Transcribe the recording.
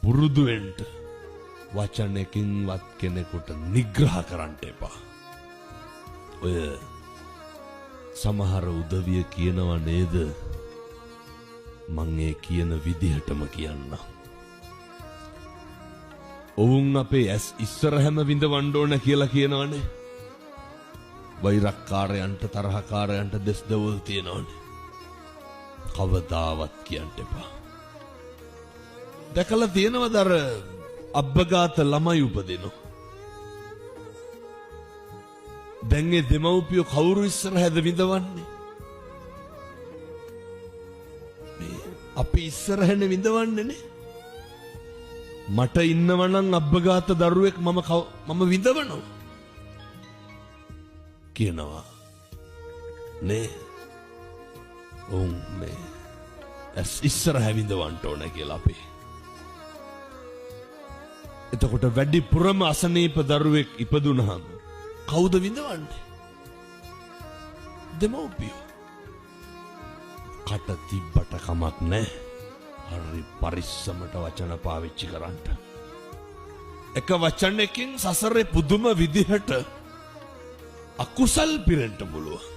පුරුදු වෙන්න වචනකින්වත් කෙනෙකුට නිග්‍රහ කරන්න එපා. ඔය සමහර උදවිය කියනවා නේද? මං ඒ කියන විදිහටම කියන්නම්. ඔවුන් අපේ ඇස් ඉස්සරහැම විඳවන්න ඕන කියලා කියනවනේ. වෛරක්කාරයන්ට තරහකාරයන්ට දෙස් දවල් තියෙනවනේ. කවදාවත් කියන්න එපා. දැකලා තියෙනවද අර අබ්බගාත ළමයි උපදිනවා? දැන් ඒ දෙමව්පියෝ කවුරු ඉස්සරහැද විඳවන්නේ? මේ අපි ඉස්සරහැනේ විඳවන්නේ නේ. මට ඉන්නවනම් අබ්බගාත දරුවෙක් මම විඳවනවා කියනවා නේ. ඔවුන් මේ ඇස් ඉස්සරහ විඳවන්න ඕන කියලා අපි. එතකොට වැඩිපුරම අසනීප දරුවෙක් ඉපදුනහම කවුද විඳවන්නේ? දෙමව්පියෝ. කට තිබ්බට කමක් නෑ. හරි පරිස්සමට වචන පාවිච්චි කරන්න. එක වචනකින් සසරේ පුදුම විදිහට අකුසල් පිරෙන්න පුළුවන්.